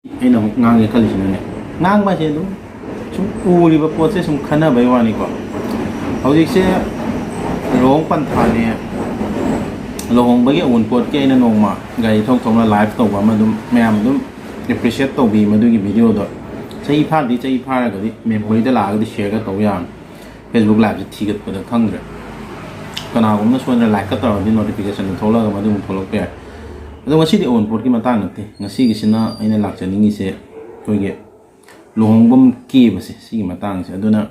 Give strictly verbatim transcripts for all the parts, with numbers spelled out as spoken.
ꯑꯩꯅ ꯑꯃꯨꯛ ꯉꯥꯡꯒꯦ ꯈꯜꯂꯤꯁꯤꯅꯅꯦ, ꯉꯥꯡꯕ ꯍꯥꯏꯁꯦ ꯑꯗꯨꯝ ꯁꯨꯝ ꯎꯔꯤꯕ ꯄꯣꯠꯁꯦ ꯁꯨꯝ ꯈꯟꯅꯕꯩ ꯋꯥꯅꯤꯀꯣ꯫ ꯍꯧꯖꯤꯛꯁꯦ ꯂꯨꯍꯣꯡ ꯄꯟꯊꯥꯅꯦ, ꯂꯨꯍꯣꯡꯕꯒꯤ ꯑꯎꯟꯄꯣꯠꯀꯤ ꯑꯩꯅ ꯅꯣꯡꯃ ꯒꯥꯔꯤ ꯊꯧ ꯊꯧꯅ ꯂꯥꯏꯐ ꯇꯧꯕ ꯑꯃ ꯑꯗꯨꯝ ꯃꯌꯥꯝ ꯑꯗꯨꯝ ꯑꯦꯄ꯭ꯔꯤꯁꯤꯌꯦꯠ ꯇꯧꯕꯤ ꯃꯗꯨꯒꯤ ꯚꯤꯗꯤꯑꯣꯗꯣ꯫ ꯆꯍꯤ ꯐꯥꯗꯤ ꯆꯍꯤ ꯐꯥꯔꯒꯗꯤ ꯃꯦꯃꯣꯔꯤꯗ ꯂꯥꯛꯑꯒꯗꯤ ꯁꯤꯌꯔꯒ ꯇꯧ ꯌꯥꯔꯅꯤ꯫ ꯐꯦꯁꯕꯨꯛ ꯂꯥꯏꯐꯁꯦ ꯊꯤꯒꯠꯄꯗ ꯈꯪꯗ꯭ꯔꯦ꯫ ꯀꯅꯥꯒꯨꯝꯕꯅ ꯁꯣꯏꯗꯅ ꯂꯥꯏꯛꯀ ꯇꯧꯔꯗꯤ ꯅꯣꯇꯤꯐꯤꯀꯦꯁꯟꯗꯣ ꯊꯣꯛꯂꯛꯑꯒ ꯃꯗꯨ ꯑꯃꯨꯛ ꯊꯣꯛꯂꯛꯄ ꯌꯥꯏ꯫ ꯑꯗꯣ ꯉꯁꯤꯗꯤ ꯑꯎꯟꯄꯣꯠꯀꯤ ꯃꯇꯥꯡ ꯅꯠꯇꯦ꯫ ꯉꯁꯤꯒꯤꯁꯤꯅ ꯑꯩꯅ ꯂꯥꯛꯆꯅꯤꯡꯉꯤꯁꯦ ꯑꯩꯈꯣꯏꯒꯤ ꯂꯨꯍꯣꯡꯐꯝ ꯀꯦꯕꯁꯦ, ꯁꯤꯒꯤ ꯃꯇꯥꯡꯁꯦ꯫ ꯑꯗꯨꯅ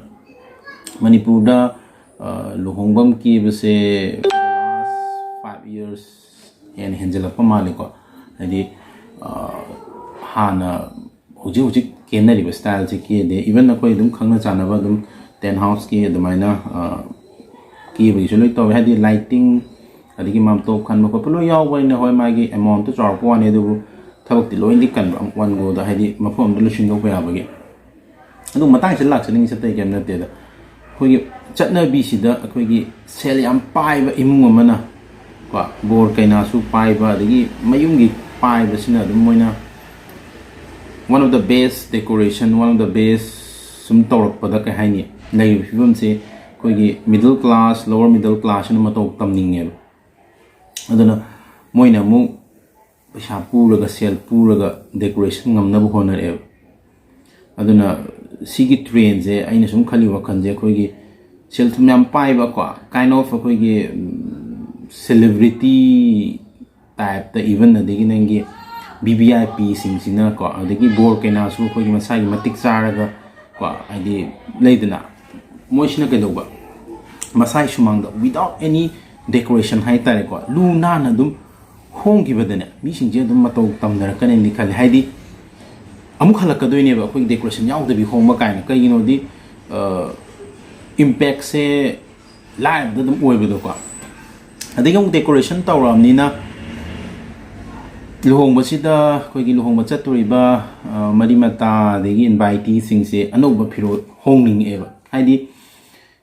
ꯃꯅꯤꯄꯨꯔꯗ, ꯑ, ꯂꯨꯍꯣꯡꯐꯝ ꯀꯦꯕꯁꯦ last five years ꯍꯦꯟꯅ ꯍꯦꯟꯖꯜꯂꯛꯄ ꯃꯥꯜꯂꯤꯀꯣ꯫ ꯍꯥꯏꯗꯤ, ꯑ, ꯍꯥꯟꯅ ꯍꯧꯖꯤꯛ ꯍꯧꯖꯤꯛ ꯀꯦꯅꯔꯤꯕ ꯁ꯭ꯇꯥꯏꯜꯁꯦ ꯀꯦꯗꯦ꯫ Even ꯑꯩꯈꯣꯏ ꯑꯗꯨꯝ ꯈꯪꯅ ꯆꯥꯟꯅꯕ ꯑꯗꯨꯝ ꯇꯦꯟ ꯍꯥꯎꯁꯀꯤ ꯑꯗꯨꯃꯥꯏꯅ, ꯑ, ꯀꯦꯕꯒꯤꯁꯨ ꯂꯣꯏ ꯇꯧꯋꯦ꯫ ꯍꯥꯏꯗꯤ ꯂꯥꯏꯇꯤꯡ, ꯑꯗꯒꯤ ꯃꯥꯝꯇꯣꯞ ꯈꯟꯕ ꯈꯣꯠꯄ ꯂꯣꯏ ꯌꯥꯎꯕꯅꯤꯅ, ꯍꯣꯏ, ꯃꯥꯒꯤ ꯑꯦꯃꯥꯎꯟꯠꯇꯣ ꯆꯥꯎꯔꯛꯄ ꯋꯥꯅꯤ, ꯑꯗꯨꯕꯨ ꯊꯕꯛꯇꯤ ꯂꯣꯏꯅꯗꯤ ꯀꯟꯕ, ꯋꯥꯟ ꯒꯣꯗ, ꯍꯥꯏꯗꯤ ꯃꯐꯝ ꯑꯃꯗ ꯂꯣꯏꯁꯤꯟꯗꯣꯛꯄ ꯌꯥꯕꯒꯤ꯫ ꯑꯗꯨ ꯃꯇꯥꯡꯁꯤꯗ ꯂꯥꯛꯆꯅꯤꯡꯉꯤꯁꯦ ꯑꯇꯩ ꯀꯩꯝ ꯅꯠꯇꯦꯗ꯫ ꯑꯩꯈꯣꯏꯒꯤ ꯆꯠꯅꯕꯤꯁꯤꯗ ꯑꯩꯈꯣꯏꯒꯤ ꯁꯦꯜ ꯌꯥꯝ ꯄꯥꯏꯕ ꯏꯃꯨꯡ ꯑꯃꯅ ꯀꯣ, ꯕꯣꯔ ꯀꯩꯅꯥꯁꯨ ꯄꯥꯏꯕ, ꯑꯗꯒꯤ ꯃꯌꯨꯝꯒꯤ ꯄꯥꯏꯕꯁꯤꯅ ꯑꯗꯨꯝ ꯃꯣꯏꯅ one of the best decoration, one of the best ꯁꯨꯝ ꯇꯧꯔꯛꯄꯗ, ꯀꯩ ꯍꯥꯏꯅꯤ, ꯂꯩꯔꯤꯕ ꯐꯤꯕꯝꯁꯦ ꯑꯩꯈꯣꯏꯒꯤ middle class, lower middle classꯁꯤꯅ ꯃꯇꯧ ꯇꯝꯅꯤꯡꯉꯦꯕ꯫ ꯑꯗꯨꯅ ꯃꯣꯏꯅ ꯑꯃꯨꯛ ꯄꯩꯁꯥ ꯄꯨꯔꯒ, ꯁꯦꯜ ꯄꯨꯔꯒ decoration ꯉꯝꯅꯕ ꯍꯣꯠꯅꯔꯛꯑꯦꯕ꯫ ꯑꯗꯨꯅ ꯁꯤꯒꯤ ꯇ꯭ꯔꯦꯟꯁꯦ, ꯑꯩꯅ ꯁꯨꯝ ꯈꯜꯂꯤ ꯋꯥꯈꯜꯁꯦ, ꯑꯩꯈꯣꯏꯒꯤ ꯁꯦꯜ ꯊꯨꯝ ꯌꯥꯝ ꯄꯥꯏꯕ ꯀꯣ, kind of ꯑꯩꯈꯣꯏꯒꯤ, ꯎꯝ, celebrity typeꯇ, even ꯑꯗꯒꯤ ꯅꯪꯒꯤ V V I Pꯁꯤꯡꯁꯤꯅ ꯀꯣ, ꯑꯗꯒꯤ ꯕꯣꯔ ꯀꯩꯅꯥꯁꯨ ꯑꯩꯈꯣꯏꯒꯤ ꯃꯁꯥꯒꯤ ꯃꯇꯤꯛ ꯆꯥꯔꯒ ꯀꯣ, ꯍꯥꯏꯗꯤ ꯂꯩꯗꯅ, ꯃꯣꯏꯁꯤꯅ ꯀꯩꯗꯧꯕ, ꯃꯁꯥꯒꯤ ꯁꯨꯃꯥꯡꯗ without any decoration ꯍꯥꯏꯇꯥꯔꯦꯀꯣ, ꯂꯨ ꯅꯥꯟꯅ ꯑꯗꯨꯝ ꯍꯣꯡꯈꯤꯕꯗꯅꯦ, ꯃꯤꯁꯤꯡꯁꯦ ꯑꯗꯨꯝ ꯃꯇꯧ ꯇꯝꯅꯔꯛꯀꯅꯤꯅꯗꯤ ꯈꯜꯂꯤ꯫ ꯍꯥꯏꯗꯤ ꯑꯃꯨꯛ ꯍꯜꯂꯛꯀꯗꯣꯏꯅꯦꯕ ꯑꯩꯈꯣꯏꯒꯤ decoration ꯌꯥꯎꯗꯕꯤ ꯍꯣꯡꯕ ꯀꯥꯏꯅ꯫ ꯀꯩꯒꯤꯅꯣꯗꯤ, ꯑ, impactꯁꯦ ꯂꯥꯏꯔꯕꯗ ꯑꯗꯨꯝ ꯑꯣꯏꯕꯗꯣꯀꯣ꯫ ꯑꯗꯒꯤ ꯑꯃꯨꯛ decoration ꯇꯧꯔꯛꯑꯕꯅꯤꯅ ꯂꯨꯍꯣꯡꯕꯁꯤꯗ ꯑꯩꯈꯣꯏꯒꯤ ꯂꯨꯍꯣꯡꯕ ꯆꯠꯇꯣꯔꯤꯕ, ꯑ, ꯃꯔꯤ ꯃꯇꯥ ꯑꯗꯒꯤ inviteeꯁꯤꯡꯁꯦ ꯑꯅꯧꯕ ꯐꯤꯔꯣꯜ ꯍꯣꯡꯅꯤꯡꯉꯛꯑꯦꯕ꯫ ꯍꯥꯏꯗꯤ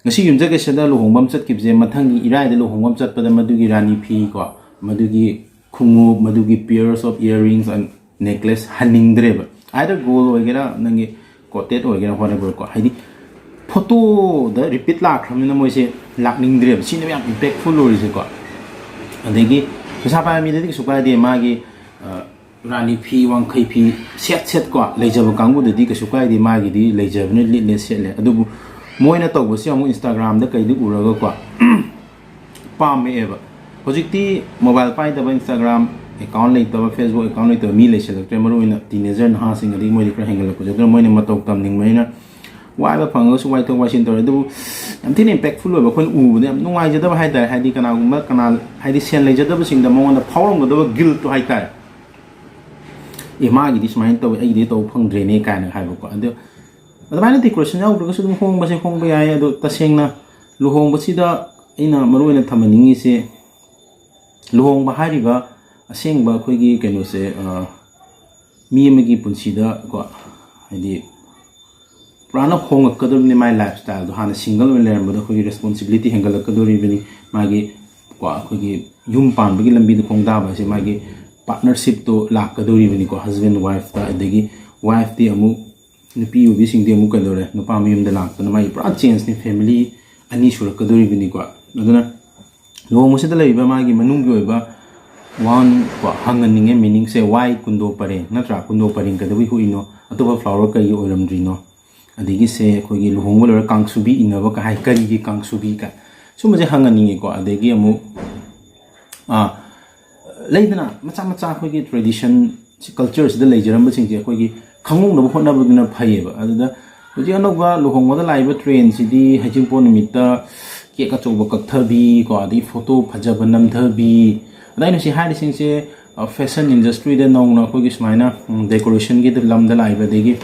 ꯉꯁꯤ ꯌꯨꯝꯁꯀꯩꯁꯗ ꯂꯨꯍꯣꯡꯕ ꯑꯃ ꯆꯠꯈꯤꯕꯁꯦ, ꯃꯊꯪꯒꯤ ꯏꯔꯥꯏꯗ ꯂꯨꯍꯣꯡꯕ ꯑꯃ ꯆꯠꯄꯗ ꯃꯗꯨꯒꯤ ꯔꯥꯅꯤ ꯐꯤ ꯀꯣ, ꯃꯗꯨꯒꯤ ꯈꯣꯡꯎꯞ, ꯃꯗꯨꯒꯤ pairs of earrings and necklace ꯍꯟꯅꯤꯡꯗ꯭ꯔꯦꯕ꯫ Either gold ꯑꯣꯏꯒꯦꯔꯥ, ꯅꯪꯒꯤ ꯀꯣꯇꯦꯠ ꯑꯣꯏꯒꯦꯔꯥ, whatever ꯀꯣ, ꯍꯥꯏꯗꯤ ꯐꯣꯇꯣꯗ ꯔꯤꯄꯤꯠ ꯂꯥꯛꯈ꯭ꯔꯕꯅꯤꯅ ꯃꯣꯏꯁꯦ ꯂꯥꯛꯅꯤꯡꯗ꯭ꯔꯦꯕ꯫ ꯁꯤꯅꯦꯕ ꯌꯥꯝ ꯏꯝꯄꯦꯛꯐꯨꯜ ꯑꯣꯏꯔꯤꯁꯦꯀꯣ꯫ ꯑꯗꯒꯤ ꯄꯩꯁꯥ ꯄꯥꯏꯕ ꯃꯤꯗꯗꯤ ꯀꯩꯁꯨ ꯀꯥꯏꯗꯦ, ꯃꯥꯒꯤ ꯔꯥꯅꯤ ꯐꯤ, ꯋꯥꯡꯈꯩ ꯐꯤ ꯁꯦꯠ ꯁꯦꯠ ꯀꯣ ꯂꯩꯖꯕ ꯀꯥꯡꯕꯨꯗꯗꯤ ꯀꯩꯁꯨ ꯀꯥꯏꯗꯦ, ꯃꯥꯒꯤꯗꯤ ꯂꯩꯖꯕꯅ ꯂꯤꯠꯂꯦ ꯁꯦꯠꯂꯦ꯫ ꯑꯗꯨꯕꯨ ꯃꯣꯏꯅ ꯇꯧꯕꯁꯤ ꯑꯃꯨꯛ ꯏꯟꯁꯇꯥꯒ꯭ꯔꯥꯝꯗ ꯀꯩꯗ ꯎꯔꯒꯀꯣ ꯄꯥꯝꯃꯛꯑꯦꯕ꯫ ꯍꯧꯖꯤꯛꯇꯤ ꯃꯣꯕꯥꯏꯜ ꯄꯥꯏꯗꯕ, ꯏꯟꯁꯇꯥꯒ꯭ꯔꯥꯝ ꯑꯦꯀꯥꯎꯟ ꯂꯩꯇꯕ, ꯐꯦꯁꯕꯨꯛ ꯑꯦꯀꯥꯎꯟ ꯂꯩꯇꯕ ꯃꯤ ꯂꯩꯁꯤꯜꯂꯛꯇ꯭ꯔꯦ꯫ ꯃꯔꯨꯑꯣꯏꯅ ꯇꯤꯅꯦꯖꯔ ꯅꯍꯥꯁꯤꯡ, ꯑꯗꯒꯤ ꯃꯣꯏꯗꯤ ꯈꯔ ꯍꯦꯟꯒꯠꯂꯛꯄꯁꯦ꯫ ꯑꯗꯨꯅ ꯃꯣꯏꯅ ꯃꯇꯧ ꯇꯝꯅꯤꯡꯕꯅꯤꯅ ꯋꯥꯏꯕ ꯐꯪꯉꯒꯁꯨ ꯋꯥꯏꯊꯣꯛ ꯋꯥꯏꯁꯤꯟ ꯇꯧꯔꯦ꯫ ꯑꯗꯨꯕꯨ ꯌꯥꯝ ꯊꯤꯅ ꯏꯝꯄꯦꯛꯐꯨꯜ ꯑꯣꯏꯕ, ꯑꯩꯈꯣꯏꯅ ꯎꯕꯗ ꯌꯥꯝ ꯅꯨꯡꯉꯥꯏꯖꯗꯕ ꯍꯥꯏ ꯇꯥꯔꯦ꯫ ꯍꯥꯏꯗꯤ ꯀꯅꯥꯒꯨꯝꯕ ꯀꯅꯥ, ꯍꯥꯏꯗꯤ ꯁꯦꯟ ꯂꯩꯖꯗꯕꯁꯤꯡꯗ ꯃꯉꯣꯟꯗ ꯐꯥꯎꯔꯝꯒꯗꯕ ꯒꯤꯜꯠꯇꯣ ꯍꯥꯏ ꯇꯥꯔꯦ꯫ "ꯑꯦ, ꯃꯥꯒꯤꯗꯤ ꯁꯨꯃꯥꯏꯅ ꯇꯧꯋꯦ, ꯑꯩꯒꯤꯗꯤ ꯇꯧꯕ ꯐꯪꯗ꯭ꯔꯦꯅꯦ" ꯀꯥꯏꯅ ꯍꯥꯏꯕꯀꯣ꯫ ꯑꯗꯣ ꯑꯗꯨꯃꯥꯏꯅ ꯗꯦꯀꯣꯔꯦꯁꯟ ꯌꯥꯎꯗ꯭ꯔꯒꯁꯨ ꯑꯗꯨꯝ ꯍꯣꯡꯕꯁꯦ ꯍꯣꯡꯕ ꯌꯥꯏ꯫ ꯑꯗꯣ ꯇꯁꯦꯡꯅ ꯂꯨꯍꯣꯡꯕꯁꯤꯗ ꯑꯩꯅ ꯃꯔꯨꯑꯣꯏꯅ ꯊꯝꯍꯟꯅꯤꯡꯉꯤꯁꯦ, ꯂꯨꯍꯣꯡꯕ ꯍꯥꯏꯔꯤꯕ ꯑꯁꯦꯡꯕ ꯑꯩꯈꯣꯏꯒꯤ ꯀꯩꯅꯣꯁꯦ, ꯑ, ꯃꯤ ꯑꯃꯒꯤ ꯄꯨꯟꯁꯤꯗ ꯀꯣ, ꯍꯥꯏꯗꯤ ꯄꯨꯔꯥꯅ ꯍꯣꯡꯉꯛꯀꯗꯧꯔꯤꯕꯅꯤ꯫ ꯃꯥꯏ ꯂꯥꯏꯐ ꯁ꯭ꯇꯥꯏꯜꯗꯣ, ꯍꯥꯟꯅ ꯁꯤꯡꯒꯜ ꯑꯣꯏꯅ ꯂꯩꯔꯝꯕꯗꯣ ꯑꯩꯈꯣꯏꯒꯤ ꯔꯦꯁꯄꯣꯟꯁꯤꯕꯤꯂꯤꯇꯤ ꯍꯦꯟꯒꯠꯂꯛꯀꯗꯧꯔꯤꯕꯅꯤ꯫ ꯃꯥꯒꯤ ꯀꯣ ꯑꯩꯈꯣꯏꯒꯤ ꯌꯨꯝ ꯄꯥꯟꯕꯒꯤ ꯂꯝꯕꯤꯗ ꯈꯣꯡꯗꯥꯕ ꯍꯥꯏꯁꯦ ꯃꯥꯒꯤ ꯄꯥꯔꯠꯅꯔꯁꯤꯞꯇꯣ ꯂꯥꯛꯀꯗꯧꯔꯤꯕꯅꯤꯀꯣ, ꯍꯁꯕꯦꯟ ꯋꯥꯏꯐꯇ꯫ ꯑꯗꯒꯤ ꯋꯥꯏꯐꯇꯤ ꯑꯃꯨꯛ, ꯅꯨꯄꯤ ꯑꯣꯏꯕꯤꯁꯤꯡꯗꯤ ꯑꯃꯨꯛ ꯀꯩꯗꯧꯔꯦ, ꯅꯨꯄꯥ ꯃꯌꯨꯝꯗ ꯂꯥꯛꯇꯅ ꯃꯥꯒꯤ ꯄꯨꯔꯥ ꯆꯦꯟꯖꯅꯤ, ꯐꯦꯃꯤꯂꯤ ꯑꯅꯤ ꯁꯨꯔꯛꯀꯗꯧꯔꯤꯕꯅꯤꯀꯣ꯫ ꯑꯗꯨꯅ ꯂꯨꯍꯣꯡꯕꯁꯤꯗ ꯂꯩꯔꯤꯕ ꯃꯥꯒꯤ ꯃꯅꯨꯡꯒꯤ ꯑꯣꯏꯕ ꯋꯥꯍꯪ ꯀꯣ ꯍꯪꯍꯟꯅꯤꯡꯉꯦ, ꯃꯤꯅꯤꯡꯁꯦ, "Why ꯀꯨꯟꯗꯣ ꯄꯔꯦꯡ?" ꯅꯠꯇ꯭ꯔꯥ? "ꯀꯨꯟꯗꯣ ꯄꯔꯦꯡ ꯀꯩꯗꯧꯕꯩ ꯍꯨꯛꯏꯅꯣ? ꯑꯇꯣꯞꯄ ꯐ꯭ꯂꯥꯋꯔ ꯀꯩꯒꯤ ꯑꯣꯏꯔꯝꯗ꯭ꯔꯤꯅꯣ?" ꯑꯗꯒꯤ ꯁꯦ ꯑꯩꯈꯣꯏꯒꯤ ꯂꯨꯍꯣꯡꯕ ꯂꯣꯏꯔ ꯀꯥꯡꯁꯨꯕꯤ ꯏꯟꯅꯕ ꯀꯥꯏ, ꯀꯔꯤꯒꯤ ꯀꯥꯡꯁꯨꯕꯤ ꯀꯥꯏ, ꯁꯨꯝꯕꯁꯦ ꯍꯪꯍꯟꯅꯤꯡꯉꯦꯀꯣ꯫ ꯑꯗꯒꯤ ꯑꯃꯨꯛ, ꯑꯥ, ꯂꯩꯗꯅ ꯃꯆꯥ ꯃꯆꯥ ꯑꯩꯈꯣꯏꯒꯤ ꯇ꯭ꯔꯦꯗꯤꯁꯟ, ꯀꯜꯆꯔꯁꯤꯗ ꯂꯩꯖꯔꯝꯕꯁꯤꯡꯁꯦ ꯑꯩꯈꯣꯏꯒꯤ ꯈꯪꯍꯧꯅꯕ ꯍꯣꯠꯅꯕꯗꯨꯅ ꯐꯩꯌꯦꯕ꯫ ꯑꯗꯨꯗ ꯍꯧꯖꯤꯛ ꯑꯅꯧꯕ ꯂꯨꯍꯣꯡꯕꯗ ꯂꯥꯛꯏꯕ ꯇ꯭ꯔꯦꯟꯁꯤꯗꯤ ꯍꯩꯖꯤꯡꯄꯣꯠ ꯅꯨꯃꯤꯠꯇ ꯀꯦꯛ ꯑꯆꯧꯕ ꯀꯛꯊꯕꯤ ꯀꯣ, ꯑꯗꯒꯤ ꯐꯣꯇꯣ ꯐꯖꯕ ꯅꯝꯊꯕꯤ, ꯑꯗ ꯑꯩꯅ ꯁꯤ ꯍꯥꯏꯔꯤꯁꯤꯡꯁꯦ, ꯑ, ꯐꯦꯁꯟ ꯏꯟꯗꯁꯇ꯭ꯔꯤꯗ ꯅꯧꯅ ꯑꯩꯈꯣꯏꯒꯤ ꯁꯨꯃꯥꯏꯅ, ꯎꯝ, ꯗꯦꯀꯣꯔꯦꯁꯟꯒꯤ ꯂꯝꯗ ꯂꯥꯛꯏꯕ, ꯑꯗꯒꯤ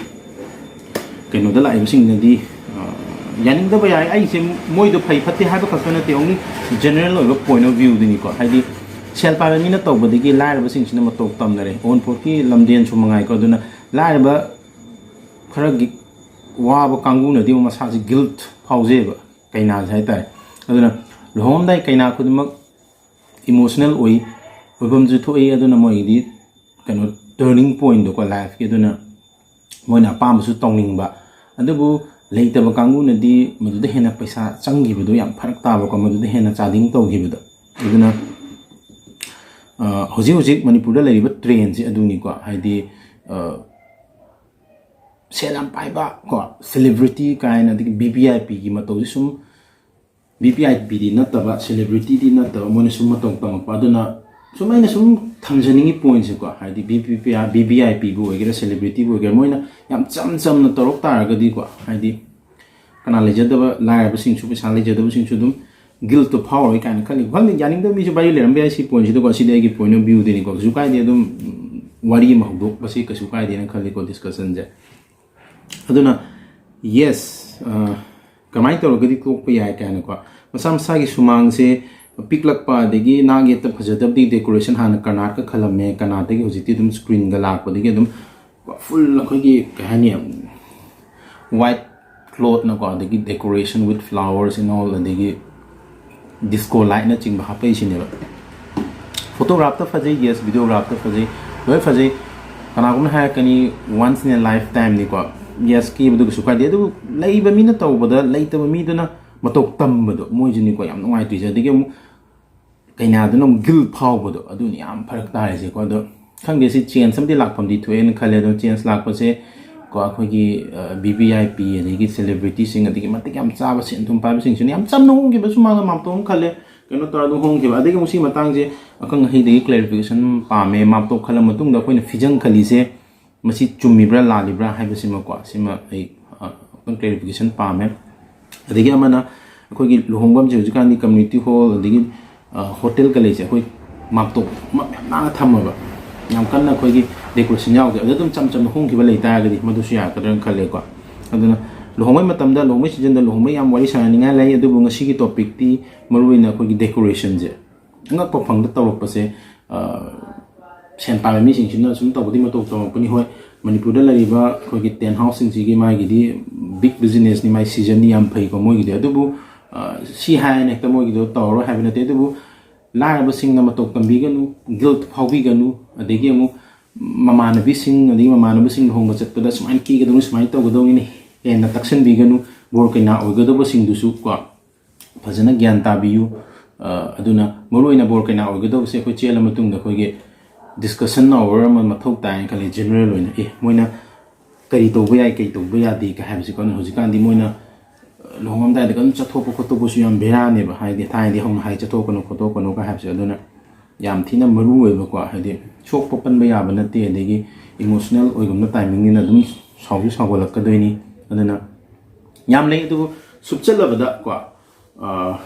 ꯀꯩꯅꯣꯗ ꯂꯥꯛꯏꯕꯁꯤꯡꯅꯗꯤ, ꯑ, ꯌꯥꯅꯤꯡꯗꯕ ꯌꯥꯏ꯫ ꯑꯩꯁꯦ ꯃꯣꯏꯗꯣ ꯐꯩ ꯐꯠꯇꯦ ꯍꯥꯏꯕ ꯈꯛꯇ ꯅꯠꯇꯦ, only ꯖꯦꯅꯔꯦꯜ ꯑꯣꯏꯕ ꯄꯣꯏꯟ ꯑꯣꯐ ꯚ꯭ꯌꯨꯗꯨꯅꯤꯀꯣ꯫ ꯍꯥꯏꯗꯤ ꯁꯦꯜ ꯄꯥꯏꯕ ꯃꯤꯅ ꯇꯧꯕꯗꯒꯤ ꯂꯥꯏꯔꯕꯁꯤꯡꯁꯤꯅ ꯃꯇꯧ ꯇꯝꯅꯔꯦ꯫ ꯑꯋꯨꯟꯄꯣꯠꯀꯤ ꯂꯝꯗꯦꯟꯁꯨ ꯃꯉꯥꯏꯀꯣ꯫ ꯑꯗꯨꯅ ꯂꯥꯏꯔꯕ ꯈꯔꯒꯤ ꯋꯥꯕ ꯀꯥꯡꯕꯨꯅꯗꯤ ꯑꯃꯨꯛ ꯃꯁꯥꯁꯦ ꯒꯤꯜꯠ ꯐꯥꯎꯖꯩꯑꯕ, ꯀꯩꯅꯥꯁꯦ ꯍꯥꯏꯇꯥꯔꯦ꯫ ꯑꯗꯨꯅ ꯂꯨꯍꯣꯡꯉꯝꯗꯥꯏ ꯀꯩꯅꯥ ꯈꯨꯗꯤꯡꯃꯛ ꯏꯃꯣꯁꯅꯦꯜ ꯑꯣꯏ, ꯑꯣꯏꯐꯝꯁꯨ ꯊꯣꯛꯏ꯫ ꯑꯗꯨꯅ ꯃꯣꯏꯒꯤꯗꯤ ꯀꯩꯅꯣ turning pointꯗꯣꯀꯣ lifeꯀꯤ꯫ ꯑꯗꯨꯅ ꯃꯣꯏꯅ ꯑꯄꯥꯝꯕꯁꯨ ꯇꯧꯅꯤꯡꯕ, ꯑꯗꯨꯕꯨ ꯂꯩꯇꯕ ꯀꯥꯡꯕꯨꯅꯗꯤ ꯃꯗꯨꯗ ꯍꯦꯟꯅ ꯄꯩꯁꯥ ꯆꯪꯈꯤꯕꯗꯣ ꯌꯥꯝ ꯐꯔꯛ ꯇꯥꯕꯀꯣ, ꯃꯗꯨꯗ ꯍꯦꯟꯅ ꯆꯥꯗꯤꯡ ꯇꯧꯈꯤꯕꯗꯣ꯫ ꯑꯗꯨꯅ ꯑ, ꯍꯧꯖꯤꯛ ꯍꯧꯖꯤꯛ ꯃꯅꯤꯄꯨꯔꯗ ꯂꯩꯔꯤꯕ trendꯁꯦ ꯑꯗꯨꯅꯤꯀꯣ, ꯍꯥꯏꯗꯤ ꯑ, ꯁꯦꯜ ꯌꯥꯝ ꯄꯥꯏꯕ ꯀꯣ, celebrity ꯀꯥꯏꯅ, ꯑꯗꯒꯤ ꯚꯤ ꯚꯤ ꯑꯥꯏ ꯄꯤꯒꯤ ꯃꯇꯧꯁꯦ ꯁꯨꯝ, ꯚꯤ ꯚꯤ ꯑꯥꯏ ꯄꯤꯗꯤ ꯅꯠꯇꯕ, celebrityꯗꯤ ꯅꯠꯇꯕ, ꯃꯣꯏꯅ ꯁꯨꯝ ꯃꯇꯧ ꯇꯝꯃꯛꯄ꯫ ꯑꯗꯨꯅ ꯁꯨꯝ ꯑꯩꯅ ꯁꯨꯝ ꯊꯝꯖꯅꯤꯡꯉꯤ pointꯁꯦꯀꯣ, ꯍꯥꯏꯗꯤ V V P, V V I ꯄꯤꯕꯨ ꯑꯣꯏꯒꯦꯔꯥ, celebrityꯕꯨ ꯑꯣꯏꯒꯦꯔꯥ, ꯃꯣꯏꯅ ꯌꯥꯝ ꯆꯝ ꯆꯝꯅ ꯇꯧꯔꯛ ꯇꯥꯔꯒꯗꯤꯀꯣ, ꯍꯥꯏꯗꯤ ꯀꯅꯥ ꯂꯩꯖꯗꯕ, ꯂꯥꯏꯔꯕꯁꯤꯡꯁꯨ, ꯄꯩꯁꯥ ꯂꯩꯖꯗꯕꯁꯤꯡꯁꯨ ꯑꯗꯨꯝ guiltꯇꯣ ꯐꯥꯎꯔꯣꯏ ꯀꯥꯏꯅ ꯈꯜꯂꯤ꯫ ꯈꯪꯗꯦ, ꯌꯥꯅꯤꯡꯗꯕ ꯃꯤꯁꯨ ꯚꯥꯔꯤ ꯂꯩꯔꯝꯕ ꯌꯥꯏ ꯁꯤ pointꯁꯤꯗꯀꯣ꯫ ꯁꯤꯗꯤ ꯑꯩꯒꯤ point of viewꯗꯨꯅꯤꯀꯣ, ꯀꯩꯁꯨ ꯀꯥꯏꯗꯦ꯫ ꯑꯗꯨꯝ ꯎꯝ, ꯋꯥꯔꯤ ꯑꯃ ꯍꯧꯗꯣꯛꯄꯁꯤ ꯀꯩꯁꯨ ꯀꯥꯏꯗꯦꯅ ꯈꯜꯂꯤꯀꯣ, discussionꯁꯦ꯫ ꯑꯗꯨꯅ yes, ꯑ, ꯀꯃꯥꯏꯅ ꯇꯧꯔꯒꯗꯤ ꯇꯣꯛꯄ ꯌꯥꯏ ꯀꯥꯏꯅꯀꯣ, ꯃꯁꯥ ꯃꯁꯥꯒꯤ ꯁꯨꯃꯥꯡꯁꯦ ꯄꯤꯛꯂꯛꯄ, ꯑꯗꯒꯤ ꯅꯥꯛ ꯌꯦꯠꯇ ꯐꯖꯗꯕꯗꯤ decoration ꯍꯥꯟꯅ ꯀꯔꯅꯥꯠꯀ ꯈꯜꯂꯝꯃꯦ, ꯀꯔꯅꯥꯠꯇꯒꯤ ꯍꯧꯖꯤꯛꯇꯤ ꯑꯗꯨꯝ screenꯒ ꯂꯥꯛꯄꯗꯒꯤ ꯑꯗꯨꯝ full ꯑꯩꯈꯣꯏꯒꯤ ꯀꯩ ꯍꯥꯏꯅꯤ, white clothꯅꯀꯣ, ꯑꯗꯒꯤ decoration with flowers and all, ꯑꯗꯒꯤ disco lightꯅꯆꯤꯡꯕ ꯍꯥꯞꯄꯛꯏꯁꯤꯅꯦꯕ꯫ Photographꯇ ꯐꯖꯩ, yes, videographꯇ ꯐꯖꯩ, ꯂꯣꯏ ꯐꯖꯩ꯫ ꯀꯅꯥꯒꯨꯝꯕꯅ ꯍꯥꯏꯔꯛꯀꯅꯤ, once in a lifetimeꯅꯤꯀꯣ, yes, ꯀꯦꯕꯗꯨ ꯀꯩꯁꯨ ꯀꯥꯏꯗꯦ꯫ ꯑꯗꯨꯕꯨ ꯂꯩꯕ ꯃꯤꯅ ꯇꯧꯕꯗ ꯂꯩꯇꯕ ꯃꯤꯗꯨꯅ ꯃꯇꯧ ꯇꯝꯕꯗꯣ, ꯃꯣꯏꯁꯤꯅꯤꯀꯣ ꯌꯥꯝ ꯅꯨꯡꯉꯥꯏꯇ꯭ꯔꯤꯁꯦ꯫ ꯑꯗꯒꯤ ꯑꯃꯨꯛ ꯀꯩꯅꯥꯗꯨꯅ ꯑꯃꯨꯛ guilt ꯐꯥꯎꯕꯗꯣ, ꯑꯗꯨꯅꯤ ꯌꯥꯝ ꯐꯔꯛ ꯇꯥꯔꯤꯁꯦꯀꯣ꯫ ꯑꯗꯣ ꯈꯪꯗꯦ, ꯁꯤ change ꯑꯃꯗꯤ ꯂꯥꯛꯐꯝꯗꯤ ꯊꯣꯛꯑꯦꯅ ꯈꯜꯂꯦ꯫ ꯑꯗꯣ change ꯂꯥꯛꯄꯁꯦ ꯀꯣ, ꯑꯩꯈꯣꯏꯒꯤ ꯚꯤ ꯚꯤ ꯑꯥꯏ ꯄꯤ ꯑꯗꯒꯤ celebrityꯁꯤꯡ, ꯑꯗꯒꯤ ꯃꯇꯤꯛ ꯌꯥꯝ ꯆꯥꯕ ꯁꯦꯟ ꯊꯨꯝ ꯄꯥꯏꯕꯁꯤꯡꯁꯤꯅ ꯌꯥꯝ ꯆꯝꯅ ꯍꯣꯡꯈꯤꯕꯁꯨ ꯃꯥꯅ ꯃꯥꯝꯇꯣꯛ ꯑꯃ ꯈꯜꯂꯦ꯫ ꯀꯩꯅꯣ ꯇꯧꯔ ꯑꯗꯨꯝ ꯍꯣꯡꯈꯤꯕ꯫ ꯑꯗꯒꯤ ꯑꯃꯨꯛ ꯁꯤ ꯃꯇꯥꯡꯁꯦ ꯑꯈꯪ ꯑꯍꯩꯗꯒꯤ clarification ꯄꯥꯝꯃꯦ꯫ ꯃꯥꯝꯇꯣꯛ ꯈꯜꯂ ꯃꯇꯨꯡꯗ ꯑꯩꯈꯣꯏꯅ ꯐꯤꯖꯪ ꯈꯜꯂꯤꯁꯦ ꯃꯁꯤ ꯆꯨꯝꯃꯤꯕ꯭ꯔꯥ ꯂꯥꯜꯂꯤꯕ꯭ꯔꯥ ꯍꯥꯏꯕꯁꯤꯃꯀꯣ, ꯁꯤꯃ ꯑꯩ ꯑ, ꯑꯃꯨꯛꯇꯪ clarification ꯄꯥꯝꯃꯦ꯫ ꯑꯗꯒꯤ ꯑꯃꯅ ꯑꯩꯈꯣꯏꯒꯤ ꯂꯨꯍꯣꯡꯐꯝꯁꯦ ꯍꯧꯖꯤꯛꯀꯥꯟꯗꯤ community hall ꯑꯗꯒꯤ ꯑ, hotelꯒ ꯂꯩꯁꯦ ꯑꯩꯈꯣꯏ ꯃꯥꯝꯇꯣꯞ ꯃꯌꯥꯝ ꯅꯥꯟꯅ ꯊꯝꯃꯕ, ꯌꯥꯝ ꯀꯟꯅ ꯑꯩꯈꯣꯏꯒꯤ decoration ꯌꯥꯎꯗꯦ꯫ ꯑꯗꯨꯗ ꯑꯗꯨꯝ ꯆꯝ ꯆꯝꯅ ꯍꯣꯡꯈꯤꯕ ꯂꯩꯇꯥꯔꯒꯗꯤ ꯃꯗꯨꯁꯨ ꯌꯥꯔꯛꯀꯗ꯭ꯔꯥꯅ ꯈꯜꯂꯦꯀꯣ꯫ ꯑꯗꯨꯅ ꯂꯨꯍꯣꯡꯕꯩ ꯃꯇꯝꯗ, ꯂꯨꯍꯣꯡꯕꯩ seasonꯗ ꯂꯨꯍꯣꯡꯕꯩ ꯌꯥꯝ ꯋꯥꯔꯤ ꯁꯥꯟꯅꯅꯤꯡꯉꯥꯏ ꯂꯩ, ꯑꯗꯨꯕꯨ ꯉꯁꯤꯒꯤ topicꯇꯤ ꯃꯔꯨꯑꯣꯏꯅ ꯑꯩꯈꯣꯏꯒꯤ decorationꯁꯦ ꯑꯉꯛꯄ ꯐꯪꯗ ꯇꯧꯔꯛꯄꯁꯦ, ꯑ, ꯁꯦꯟ ꯄꯥꯏꯕ ꯃꯤꯁꯤꯡꯁꯤꯅ ꯁꯨꯝ ꯇꯧꯕꯗꯤ ꯃꯇꯧ ꯇꯧꯔꯛꯄꯅꯤ꯫ ꯍꯣꯏ, ꯃꯅꯤꯄꯨꯔꯗ ꯂꯩꯔꯤꯕ ꯑꯩꯈꯣꯏꯒꯤ tent houseꯁꯤꯡꯁꯤꯒꯤ ꯃꯥꯒꯤꯗꯤ big businessꯅꯤ, ꯃꯥꯒꯤ seasonꯅꯤ, ꯌꯥꯝ ꯐꯩꯀꯣ ꯃꯣꯏꯒꯤꯗꯤ꯫ ꯑꯗꯨꯕꯨ, ꯑ, ꯁꯤ ꯍꯥꯏꯅ ꯍꯦꯛꯇ ꯃꯣꯏꯒꯤꯗꯣ ꯇꯧꯔꯔꯣꯏ ꯍꯥꯏꯕ ꯅꯠꯇꯦ꯫ ꯑꯗꯨꯕꯨ ꯂꯥꯏꯔꯕꯁꯤꯡꯅ ꯃꯇꯧ ꯇꯝꯕꯤꯒꯅꯨ, guilt ꯐꯥꯎꯕꯤꯒꯅꯨ, ꯑꯗꯒꯤ ꯑꯃꯨꯛ ꯃꯃꯥꯟꯅꯕꯤꯁꯤꯡ ꯑꯗꯒꯤ ꯃꯃꯥꯟꯅꯕꯁꯤꯡ ꯂꯨꯍꯣꯡꯕ ꯆꯠꯄꯗ ꯁꯨꯃꯥꯏꯅ ꯀꯦꯒꯗꯧꯅꯤ, ꯁꯨꯃꯥꯏꯅ ꯇꯧꯒꯗꯧꯅꯤꯅꯦ, ꯍꯦꯟꯅ ꯇꯛꯁꯟꯕꯤꯒꯅꯨ꯫ ꯕꯣꯔ ꯀꯩꯅꯥ ꯑꯣꯏꯒꯗꯧꯕꯁꯤꯡꯗꯨꯁꯨ ꯀꯣ, ꯐꯖꯅ ꯒ꯭ꯌꯥꯟ ꯇꯥꯕꯤꯌꯨ꯫ ꯑ, ꯑꯗꯨꯅ ꯃꯔꯨꯑꯣꯏꯅ ꯕꯣꯔ ꯀꯩꯅꯥ ꯑꯣꯏꯒꯗꯧꯕꯁꯦ ꯑꯩꯈꯣꯏ ꯆꯦꯜꯂ ꯃꯇꯨꯡꯗ ꯑꯩꯈꯣꯏꯒꯤ discussion hour ꯑꯃ ꯃꯊꯧ ꯇꯥꯏꯅ ꯈꯜꯂꯤ, general ꯑꯣꯏꯅ꯫ ꯑꯦ, ꯃꯣꯏꯅ ꯀꯔꯤ ꯇꯧꯕ ꯌꯥꯏ, ꯀꯔꯤ ꯇꯧꯕ ꯌꯥꯗꯦ ꯀ ꯍꯥꯏꯕꯁꯦ꯫ ꯑꯗꯨꯅ ꯍꯧꯖꯤꯛꯀꯥꯟꯗꯤ ꯃꯣꯏꯅ, ꯑ, ꯂꯨꯍꯣꯡꯉꯝꯗꯥꯏꯗ ꯀꯩꯅꯣ ꯆꯠꯊꯣꯛꯄ ꯈꯣꯠꯇꯣꯛꯄꯁꯨ ꯌꯥꯝ ꯕꯦꯔꯥꯅꯦꯕ, ꯍꯥꯏꯗꯤ ꯊꯥꯏꯅꯗꯤ ꯍꯧꯅ ꯍꯥꯏ ꯆꯠꯊꯣꯛꯀꯅꯨ ꯈꯣꯠꯇꯣꯛꯀꯅꯨ ꯀ ꯍꯥꯏꯕꯁꯦ꯫ ꯑꯗꯨꯅ ꯌꯥꯝ ꯊꯤꯅ ꯃꯔꯨ ꯑꯣꯏꯕꯀꯣ, ꯍꯥꯏꯗꯤ ꯁꯣꯛꯄ ꯄꯟꯕ ꯌꯥꯕ ꯅꯠꯇꯦ, ꯑꯗꯒꯤ emotional ꯑꯣꯏꯒꯨꯝꯕ timingꯅꯤꯅ ꯑꯗꯨꯝ ꯁꯥꯎꯁꯨ ꯁꯥꯎꯒꯠꯂꯛꯀꯗꯣꯏꯅꯤ꯫ ꯑꯗꯨꯅ ꯌꯥꯝ ꯂꯩ, ꯑꯗꯨꯕꯨ ꯁꯨꯞꯆꯜꯂꯕꯗ ꯀꯣ, ꯑ,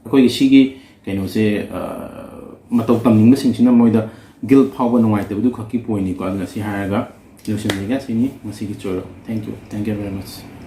ꯑꯩꯈꯣꯏꯒꯤ ꯁꯤꯒꯤ ꯀꯩꯅꯣꯁꯦ, ꯑ, ꯃꯇꯧ ꯇꯝꯅꯤꯡꯕꯁꯤꯡꯁꯤꯅ ꯃꯣꯏꯗ guilt ꯐꯥꯎꯕ ꯅꯨꯡꯉꯥꯏꯇꯕꯗꯨ ꯈꯛꯀꯤ point ꯅꯤꯀꯣ꯫ ꯑꯗꯨꯅ ꯁꯤ ꯍꯥꯏꯔꯒ ꯂꯣꯏꯁꯤꯟꯖꯒꯦ꯫ ꯁꯤꯅꯤ ꯉꯁꯤꯒꯤ ꯆꯣꯏꯔꯣ꯫ Thank you, thank you very much꯫